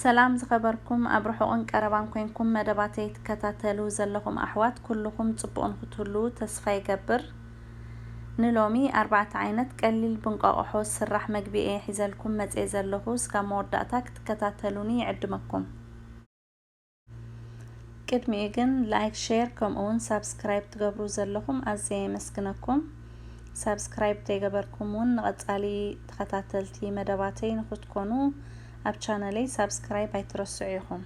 ሰላም ዝኸበርኩም፣ ኣብ ርሑቕን ቀረባን ኮይንኩም መደባተይ ትከታተሉ ዘለኹም ኣሕዋት፣ ኩልኹም ጽቡቕ ንክትህልዉ ተስፋ ይገብር። ንሎሚ ኣርባዕተ ዓይነት ቀሊል ብእንቋቑሖ ዝስራሕ መግቢ እየ ሒዘልኩም መጽየ ዘለኹ። እስካብ መወዳእታ ክትከታተሉኒ ይዕድመኩም። ቅድሚኡ ግን ላይክ፣ ሼር ከምኡ እውን ሳብስክራይብ ትገብሩ ዘለኹም ኣዝየ የመስግነኩም። ሳብስክራይብ ዘይገበርኩም እውን ንቐጻሊ ተኸታተልቲ መደባተይ ንክትኮኑ ኣብ ቻነለይ ሳብስክራይብ ኣይትረስዑ ኢኹም።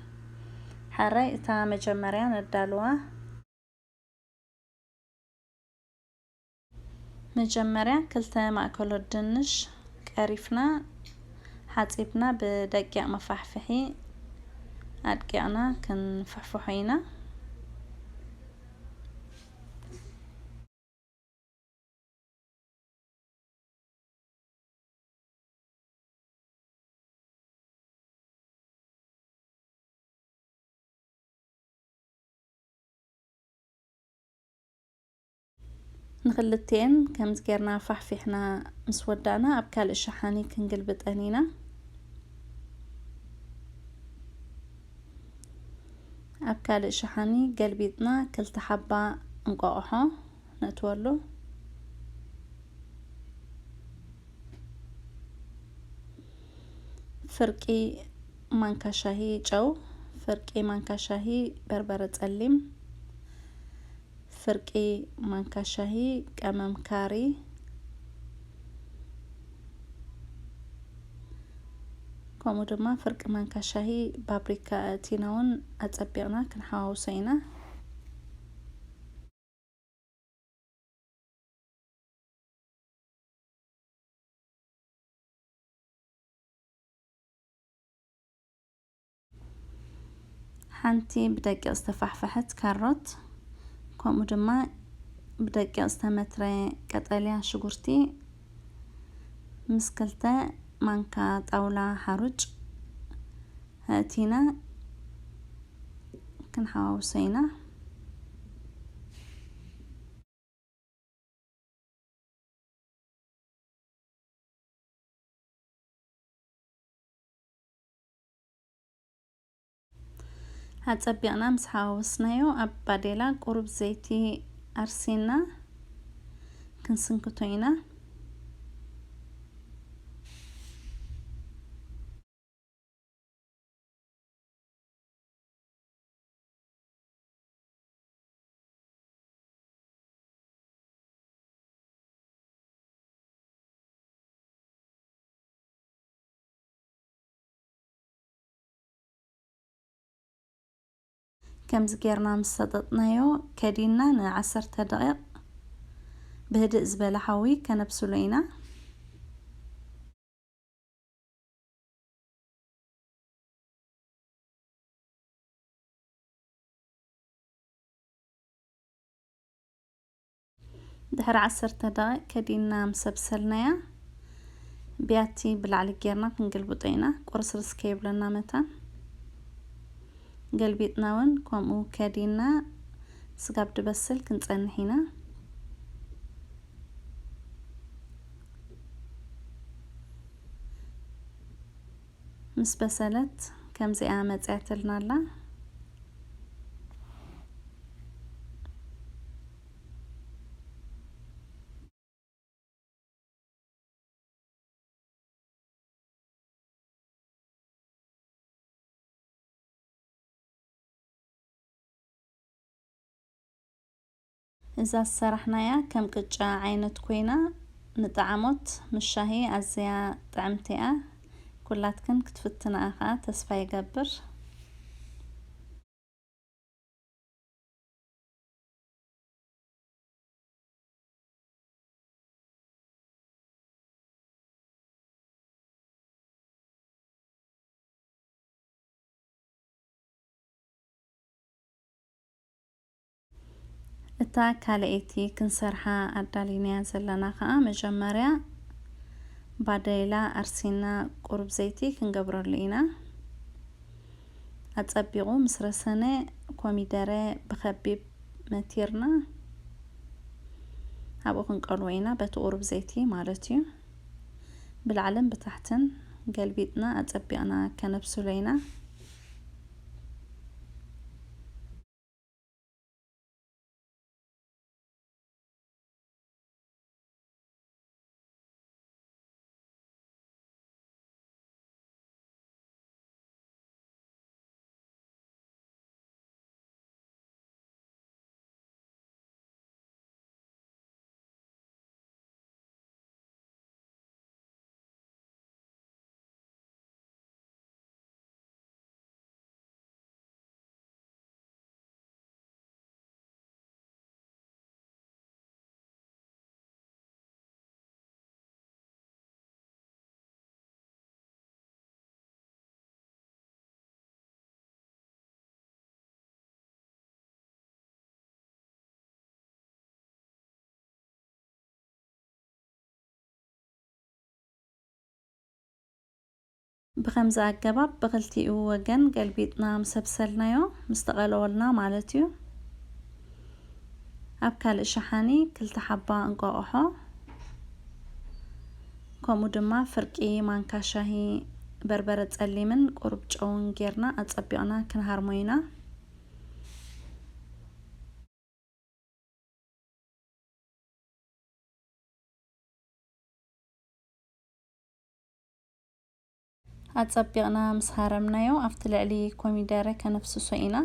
ሓራይ እታ መጀመርያ ነዳልዋ። መጀመርያ ክልተ ማእከሎት ድንሽ ቀሪፍና ሓጺብና ብደቂቕ መፋሕፍሒ ኣድቂቕና ክንፍሕፍሖ ኢና። ንክልቲኤን ከምዚ ጌርና ፋሕፊሕና ምስ ወዳእና ኣብ ካልእ ሸሓኒ ክንግልብጠን ኢና። ኣብ ካልእ ሸሓኒ ገልቢጥና ክልተ ሓባ እንቋቑሖ ነእትወሉ። ፍርቂ ማንካ ሻሂ ጨው፣ ፍርቂ ማንካ ሻሂ በርበረ ጸሊም፣ ፍርቂ ማንካ ሻሂ ቀመም ካሪ፣ ከምኡ ድማ ፍርቂ ማንካ ሻሂ ፓፕሪካ ኣእቲና እውን ኣጸቢቕና ክንሓዋውሶ ኢና። ሓንቲ ብደቂቕ ዝተፋሕፈሐት ካሮት፣ ከምኡ ድማ ብደቂቕ ዝተመትረ ቀጠልያ ሽጉርቲ ምስ ክልተ ማንካ ጣውላ ሓሩጭ ኣእቲና ክንሓዋውሶ ኢና። ኣጸቢቕና ምስ ሓዋወስናዮ፣ ኣብ ባዴላ ቁሩብ ዘይቲ ኣርሲና ክንስንክቶ ኢና። ከምዚ ጌርና ምስ ሰጠጥናዮ፣ ከዲንና ንዓሰርተ ደቂቕ ብህድእ ዝበለ ሓዊ ከነብስሎ ኢና። ድሕሪ ዓሰርተ ደቂቕ ከዲንና ምስ ኣብሰልናያ፣ ብያቲ ብላዕሊ ጌርና ክንግልብጦ ኢና፣ ቁርስርስ ከይብለና መታን። ገልቢጥና እውን ከምኡ ከዲንና ስጋብ ድበስል ክንጸንሕ ኢና። ምስ በሰለት ከምዚኣ መጽያትልና ኣላ። እዛ ዝሰራሕናያ ከም ቅጫ ዓይነት ኮይና ንጣዕሞት ምስ ሻሂ ኣዝያ ጥዕምቲ እያ። ኩላትክን ክትፍትንኣ ከኣ ተስፋ ይገብር። እታ ካልኣይቲ ክንሰርሓ ኣዳሊናያ ዘለና ከኣ፣ መጀመርያ ባዴላ ኣርሲና ቁሩብ ዘይቲ ክንገብረሉ ኢና። ኣጸቢቑ ምስ ረሰነ፣ ኮሚደረ ብኸቢብ መቲርና ኣብኡ ክንቀልዎ ኢና፣ በቲ ቁሩብ ዘይቲ ማለት እዩ። ብላዕልን ብታሕትን ገልቢጥና ኣጸቢቕና ከነብስሎ ኢና። ብኸምዚ ኣገባብ ብኽልቲኡ ወገን ገልቢጥና ምስ ኣብሰልናዮ፣ ምስ ተቐለወልና ማለት እዩ፣ ኣብ ካልእ ሸሓኒ ክልተ ሓባ እንቋቑሖ፣ ከምኡ ድማ ፍርቂ ማንካ ሻሂ በርበረ ጸሊምን ቁሩብ ጨውን ጌርና ኣጸቢቕና ክንሃርሞ ኢና። ኣጸቢቕና ምስ ሃረምናዮ፣ ኣብቲ ልዕሊ ኮሚደረ ከነፍስሶ ኢና።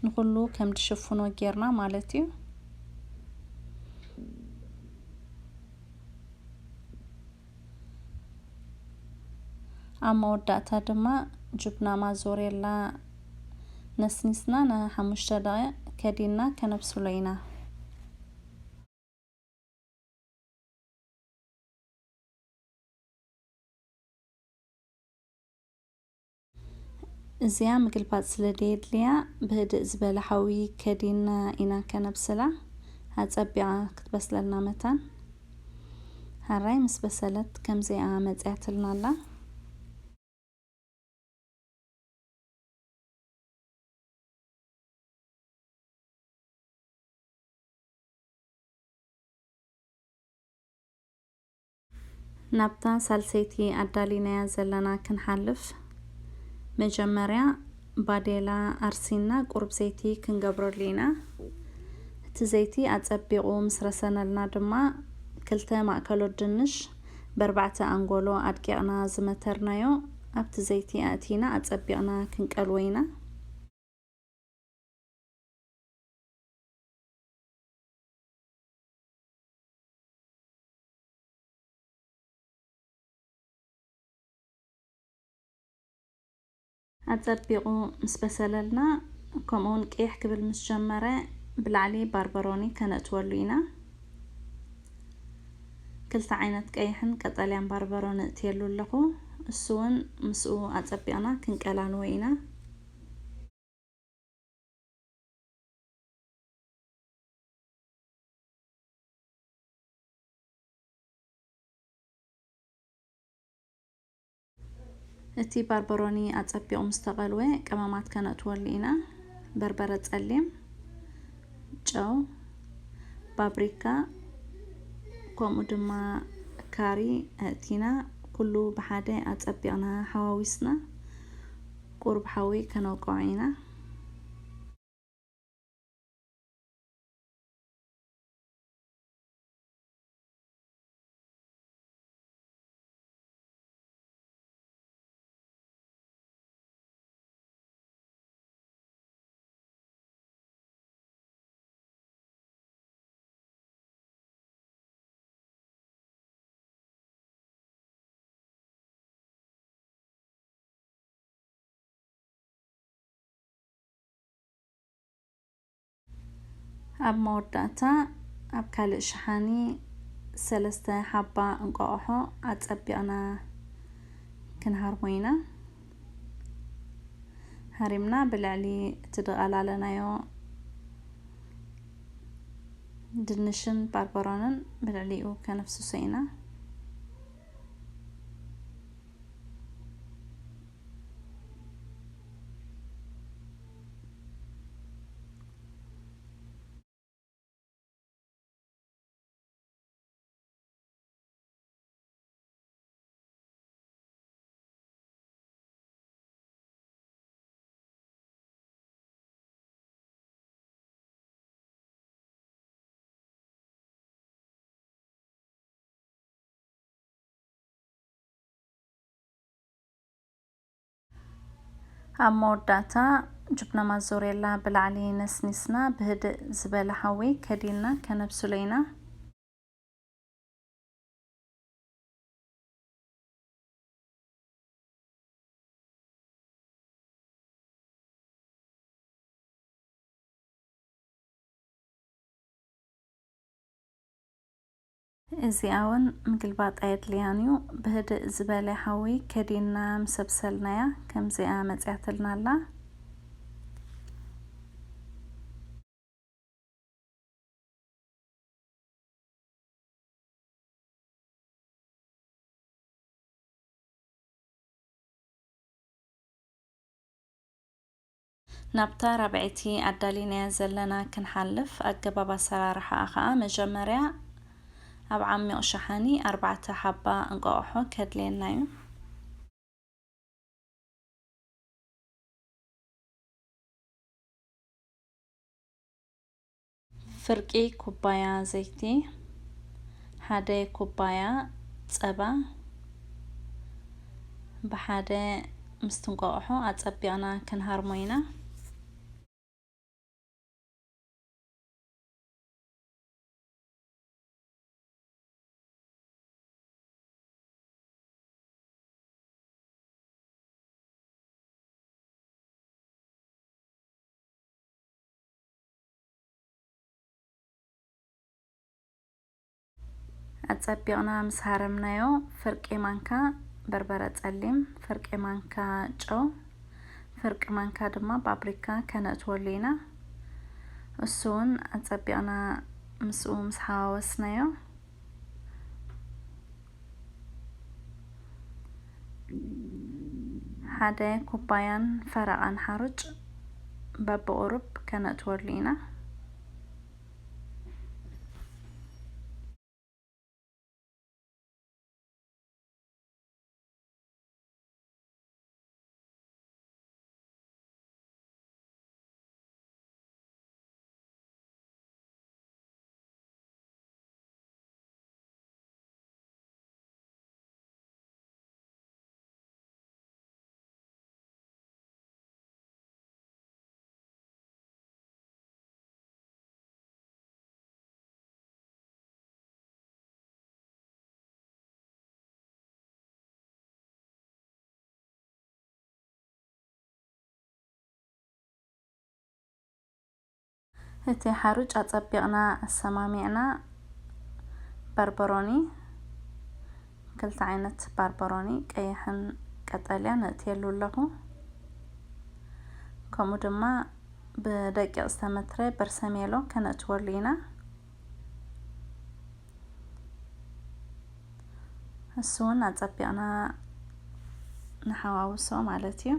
ንኹሉ ከም ድሽፍኖ ጌርና ማለት እዩ። ኣብ መወዳእታ ድማ ጁብና ማዞሬላ ነስኒስና ንሓሙሽተ ደቂቕ ከዲንና ከነብስሎ ኢና። እዚኣ ምግልባጥ ስለ ደየድልያ፣ ብህድእ ዝበለ ሓዊ ከዲና ኢና ከነብስላ። ኣጸቢቓ ክትበስለልና መታን። ሃራይ ምስ በሰለት ከምዚኣ መጽያትልና ኣላ። ናብታ ሳልሰይቲ ኣዳሊናያ ዘለና ክንሓልፍ፣ መጀመርያ ባዴላ ኣርሲና ቁሩብ ዘይቲ ክንገብረሉ ኢና። እቲ ዘይቲ ኣጸቢቑ ምስ ረሰነልና ድማ፣ ክልተ ማእከሎት ድንሽ ብኣርባዕተ ኣንጎሎ ኣድቂቕና ዝመተርናዮ ኣብቲ ዘይቲ ኣእቲና ኣጸቢቕና ክንቀልዎ ኢና። ኣጸቢቑ ምስ በሰለልና፣ ከምኡውን ቅይሕ ክብል ምስ ጀመረ፣ ብላዕሊ ባርበሮኒ ከነእትወሉ ኢና። ክልተ ዓይነት ቀይሕን ቀጠልያን ባርበሮኒ እእትየሉ ኣለኹ። እሱ እውን ምስኡ ኣጸቢቕና ክንቀላንዎ ኢና። እቲ ባርበሮኒ ኣጸቢቑ ምስ ተቐልወ፣ ቀመማት ከነእትወሉ ኢና። በርበረ ጸሊም፣ ጨው፣ ፓፕሪካ፣ ከምኡ ድማ ካሪ ኣእቲና፣ ኩሉ ብሓደ ኣጸቢቕና ሓዋዊስና፣ ቁሩብ ሓዊ ከነውቅዖ ኢና። ኣብ መወዳእታ፣ ኣብ ካልእ ሸሓኒ ሰለስተ ሓባ እንቋቑሖ ኣጸቢቕና ክንሃርሞ ኢና። ሃሪምና ብልዕሊ እቲ ድቓላለናዮ ድንሽን ባርበሮንን ብልዕሊኡ ከነፍስሶ ኢና። ኣብ መወዳእታ፣ ጅብና ማዞሬላ ብላዕሊ ነስኒስና፣ ብህድእ ዝበለ ሓዊ ከዲንና ከነብስሎ ኢና። እዚኣ እውን ምግልባጥ ኣየድልያን እዩ። ብህድእ ዝበለ ሓዊ ከዲንና ምስ ኣብሰልናያ፣ ከምዚኣ መፅያትልና ኣላ። ናብታ ራብዐይቲ ኣዳሊናያ ዘለና ክንሓልፍ፣ ኣገባብ ኣሰራርሓኣ ኸኣ መጀመርያ ኣብ ዓሚቕ ሸሓኒ ኣርባዕተ ሓባ እንቋቑሖ ከድልየና እዩ። ፍርቂ ኩባያ ዘይቲ፣ ሓደ ኩባያ ጸባ ብሓደ ምስቲ እንቋቑሖ ኣጸቢቕና ክንሃርሞ ኢና። ኣጸቢቕና ምስ ሃረምናዮ፣ ፍርቂ ማንካ በርበረ ጸሊም፣ ፍርቂ ማንካ ጨው፣ ፍርቂ ማንካ ድማ ፓፕሪካ ከነእትወሉ ኢና። እሱ እውን ኣጸቢቕና ምስኡ ምስ ሓዋወስናዮ፣ ሓደ ኩባያን ፈረቓን ሓሩጭ በብቑሩብ ከነእትወሉ ኢና። እቲ ሓሩጭ ኣጸቢቕና ኣሰማሚዕና፣ በርበሮኒ፣ ክልተ ዓይነት በርበሮኒ፣ ቀይሕን ቀጠልያን፣ ነእትየሉ ኣለኹ። ከምኡ ድማ ብደቂቕ ዝተመትረ በርሰሜሎ ከነእትወሉ ኢና። እሱ እውን ኣጸቢቕና ንሓዋውሶ ማለት እዩ።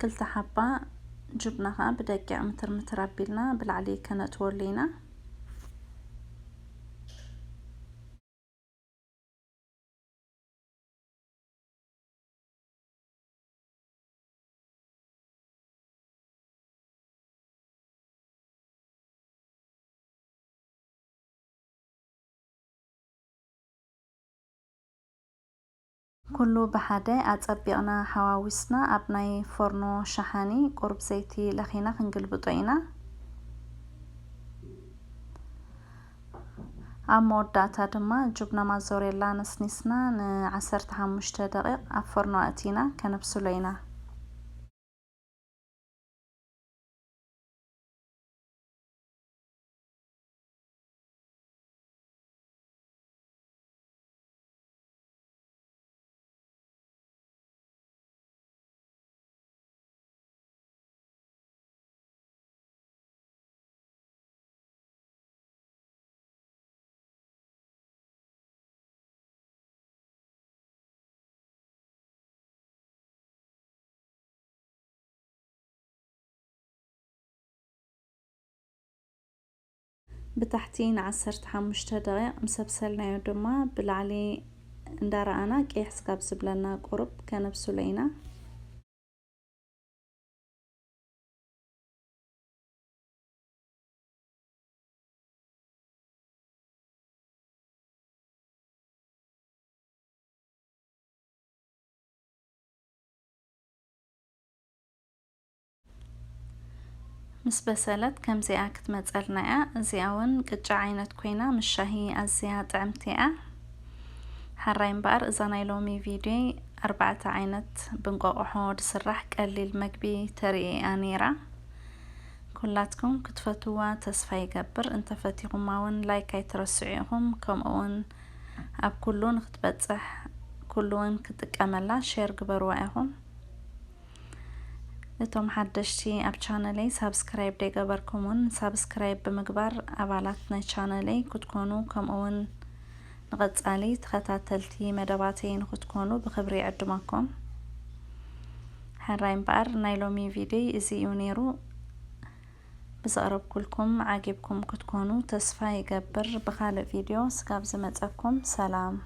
ክልተ ሓባ ጅብና ኸዓ ብደቂቕ ምትር ምትር ኣቢልና ብላዕሊ ከነእትወሉ ኢና። ኩሉ ብሓደ ኣጸቢቕና ሓዋዊስና ኣብ ናይ ፎርኖ ሸሓኒ ቁሩብ ዘይቲ ለኺና ክንግልብጦ ኢና። ኣብ መወዳእታ ድማ ጁብና ማዞሬላ ነስኒስና ንዓሰርተ ሓሙሽተ ደቂቕ ኣብ ፎርኖ ኣእቲና ከነብስሎ ኢና። ብታሕቲ ንዓሰርተ ሓሙሽተ ደቂቕ ምስ ኣብሰልናዮ ድማ ብላዕሊ እንዳረኣና ቀይሕ ስጋብ ዝብለና ቁሩብ ከነብስሎ ኢና። ምስ በሰለት ከምዚኣ ክትመጸልና እያ። እዚኣ እውን ቅጫ ዓይነት ኮይና ምስ ሻሂ ኣዝያ ጥዕምቲ እያ። ሓራይ እምበኣር እዛ ናይ ሎሚ ቪድዮይ ኣርባዕተ ዓይነት ብእንቋቑሖ ዝስራሕ ቀሊል መግቢ ተርኢ እያ ነይራ። ኩላትኩም ክትፈትዋ ተስፋ ይገብር። እንተፈቲኹማ እውን ላይክ ኣይትረስዑ ኢኹም። ከምኡ እውን ኣብ ኩሉ ንክትበጽሕ ኩሉ እውን ክጥቀመላ ሼር ግበርዋ ኢኹም። እቶም ሓደሽቲ ኣብ ቻነለይ ሳብስክራይብ ደይገበርኩም እውን ሳብስክራይብ ብምግባር ኣባላት ናይ ቻነለይ ክትኮኑ፣ ከምኡ እውን ንቐጻሊ ተኸታተልቲ መደባተይ ንክትኮኑ ብክብሪ ይዕድመኩም። ሕራይ እምበኣር ናይ ሎሚ ቪድዮ እዚ እዩ ነይሩ። ብዘቕረብኩልኩም ዓጊብኩም ክትኮኑ ተስፋ ይገብር። ብኻልእ ቪድዮ ስጋብ ዝመጸኩም ሰላም።